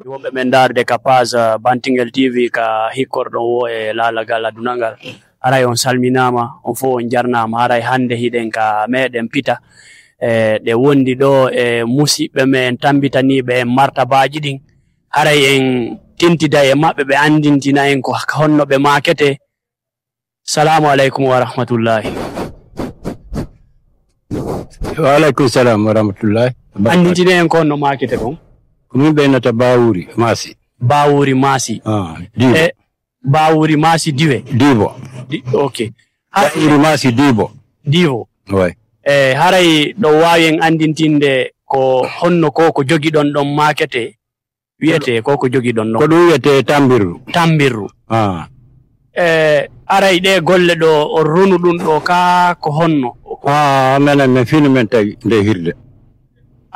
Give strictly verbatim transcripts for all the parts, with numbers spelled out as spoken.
Wonɓe men ndaarude ka page, uh, Bantingel T V ka hikkorɗon wo e laalagal aduna ngal. Haray on salminaama, on fof on jarnaama. Haray hannde hiɗen ka meɗen pita, e ɗe wondi ɗo e musiɓɓe men tambitaniiɓe en martabaaji ɗin. Haray en tintida e maɓɓe, ɓe anndintina en ko honno ɓe maakete. Salaamu aleykum wa rahmatullahi. Wa aleykum salam wa rahmatullahi. Anndintine en ko honno maakete ɗon. Ko min ɓe innata Bawuri Maasi. Bawuri Maasi. Ah, Dibo. E, Bawuri Maasi Diwe. Dibo. Di-, ok. Bawuri Maasi Dibo. Dibo. Oui. E, haray ɗo waawi en anndintinde ko honno ko, ko jogiɗon ɗon maakete? Wiyetee ko, ko jogiɗon ɗon? Ko ɗum wiyetee tambirru. Tambirru. Ah. E, aray ɗe golle ɗo, o ronu ɗum ɗo ka ko honno? Ah, menen, men fini men tawi nde hirde.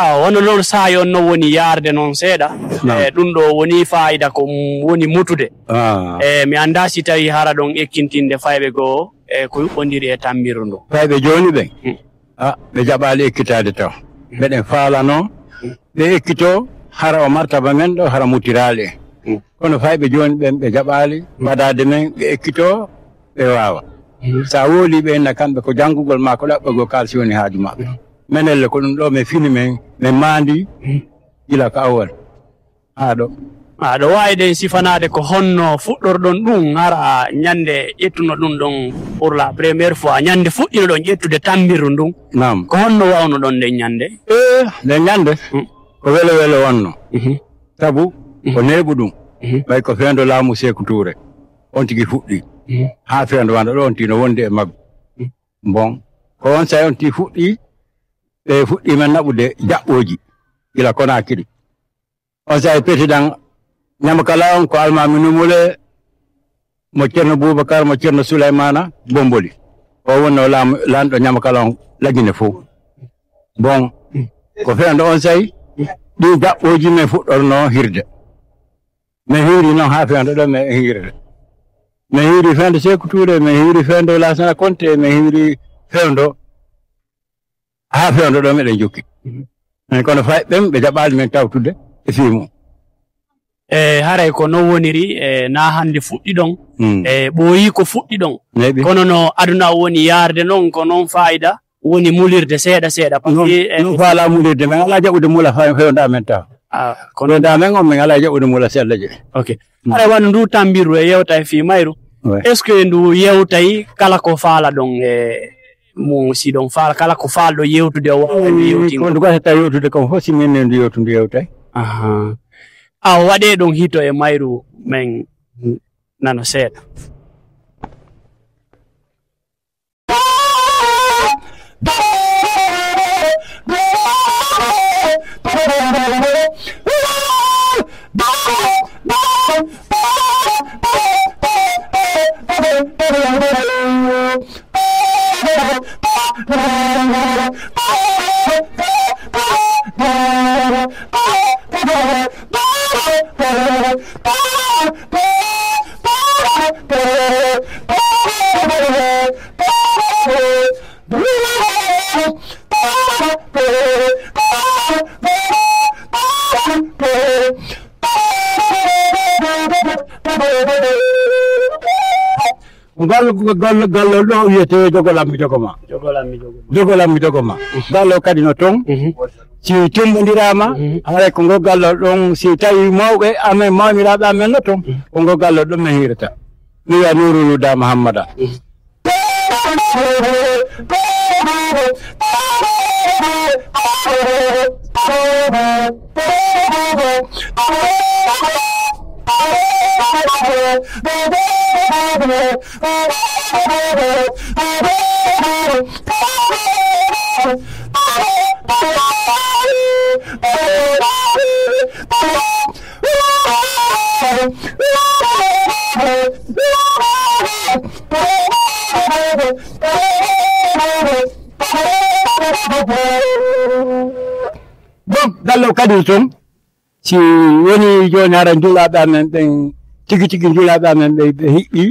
Ah, wano noon saayo on no woni yaarde noon seeɗa. Naam. E, ɗum ɗo woni faayida ko m-, woni mutude. Ah. E, mi anndaa si tawi hara ɗon ekkintinde fayɓe goo, e, ko yuɓɓondiri e tambirru ndu. Fayɓe jooni ɓen? Hmm. Ah, ɓe jaɓaali ekkitaade taw. Meɗen faalano ɓe ekkitoo, hara o martaba men ɗo, hara mutiraali en. Mm. Kono fayɓe jooni ɓen, ɓe jaɓaali ɓadaade men, ɓe ekkitoo, ɓe waawa. Mm. So a woolii ɓe, inna kamɓe ko janngugol maa ko ɗaɓɓagol kaalisi woni haaju maɓɓe. Mm. Menen le ko ɗum ɗo, men fini men, men maandi gila ko awwal. Aɗo. Aɗo waawi ɗen sifanaade ko honno fuɗɗorɗon ɗum, hara ñande ƴettuno ɗum ɗon pour la première fois, ñande fuɗɗinoɗon ƴettude tambirru ndun? Naam. Ko honno wawnoɗon nden ñande? Eh, nden ñande, mm, ko welo welo wonno. Mhm. Sabu, mhm, ko neeɓu ɗum. Mhm. Ɓay ko fewndo laamu Seeku Tuure. On tigi fuɗɗi. Mhm. Haa fewndo wano ɗo, on tigi no wondi e maggu. Mhm. Bon, ko on saa'i on tigi fuɗɗi, ɓe fuɗɗi men naɓude jaɓɓooji gila Konaakiri. On saa'i président Ñamakala on ko Almaami Numule, mo Ceerno Bubakar, mo Ceerno Sulaymana Bomboli. O wonno laam-, laamɗo Ñamakala on Lagine fof. Bon, ko fewndo on saa'i, ɗi jaɓɓooji men fuɗɗorno hirde. Men hiiri noon haa fewndo ɗo men hiirde. Men hiiri fewndo Seeku Tuure, men hiiri fewndo Laasana Konte, men hiiri fewndo haa fewndo ɗo meɗen jokki. Mhm. Min kono fay ɓen ɓe jaɓaali men tawtude e fii mum. E haray ko non woniri, e naa hannde fuɗɗiɗon, mm, e ɓooyi ko fuɗɗiɗon. Neeɓi. Kono no aduna woni yaarde non, ko non faayida woni mulirde seeɗa seeɗa. Parce que, eh, non faalaa mulirde, men alaa jaɓude mula fa-, fewndo amen taw. Ah, kono fewndo amen on, men alaa jaɓude mula seeɗa je. Ok. Mm. Haray wano ndu tambirru e yewta e fii mayru. Ouais. Est-ce que ndu yewtay kala ko faalaɗon e mum, si ɗon faala kala ko faalɗo yewtude o waawa ndu yewtingol? Ko ndu gasata yewtude kon fof, si min ne ndu yewtu, ndu yewtay. Aha. Awa waɗee ɗon hito e mayru men nano seeɗa. Ngal, ngal, ngal ɗo wiyetee Jogolam mi jogo ma. Jogolam mi jogo ma. Jogolam mi jogo ma. Ngal ɗo kadi no toon. Mhm. Si tummbondiraa ma, mhm, haray ko ngol ngal ɗo ɗon, si tawi mawɓe amen, mawniraaɓe amen no toon, mhm, ko ngol ngal ɗo ɗon men hiirata. Mi wiya Nuuru Luda Muhammada. Mhm. Ko kadi toon, si woni jooni hara njulaaɓe amen ɓen, tigi tigi njulaaɓe amen ɓe, ɓe hiɓɓi,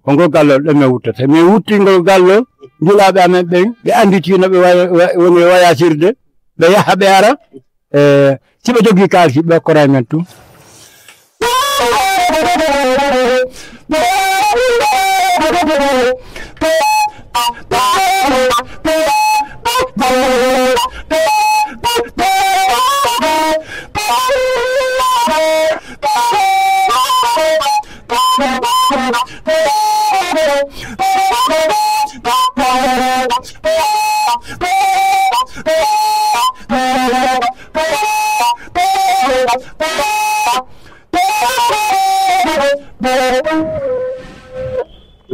ko ngol gallol ɗo min wuttata. Min wutti ngol gallol, njulaaɓe amen ɓen, ɓe annditi no ɓe wa-, wa-, woni e wayasirde, ɓe yaha ɓe ara. E, si ɓe jogii kaalisi, ɓe okkora men tun.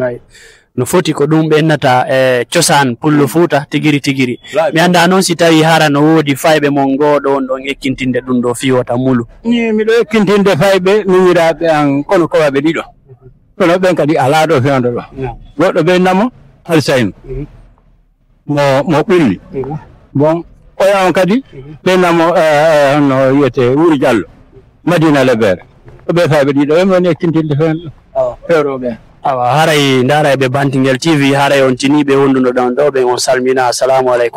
Ay. No foti ko ɗum ɓennata e cosaan pullo Fuuta tigiri tigiri. Mi anndaa noon si tawii hara no woodi fayɓe mon ngoo ɗo on ɗon ekkintinde ɗum ɗo fii wota mulu. Ni miɗo ekkintinde fayɓe miñiraaɓe an kono kowaaɓe ɗiɗo. Kono ɓen kadi alaa ɗo fewndo ɗo. Goɗɗo ɓe namo Alsaynu. Mo, mo ɓulli. Bon, oya on kadi, ɓe namo, eh, eh, no wiyete Wuri Jallo, Madina Lebere. Ko ɓe fayɓe ɗiɗo, ɓe woni ekkintinde fewndo ɗo. Awa. Fewndo ɓe. Awa, haray ndaara e ɓe Bantingel T V, haray on tiniiɓe wonduno ɗon ɗo, ɓen on salmina. Assalamu aleykum.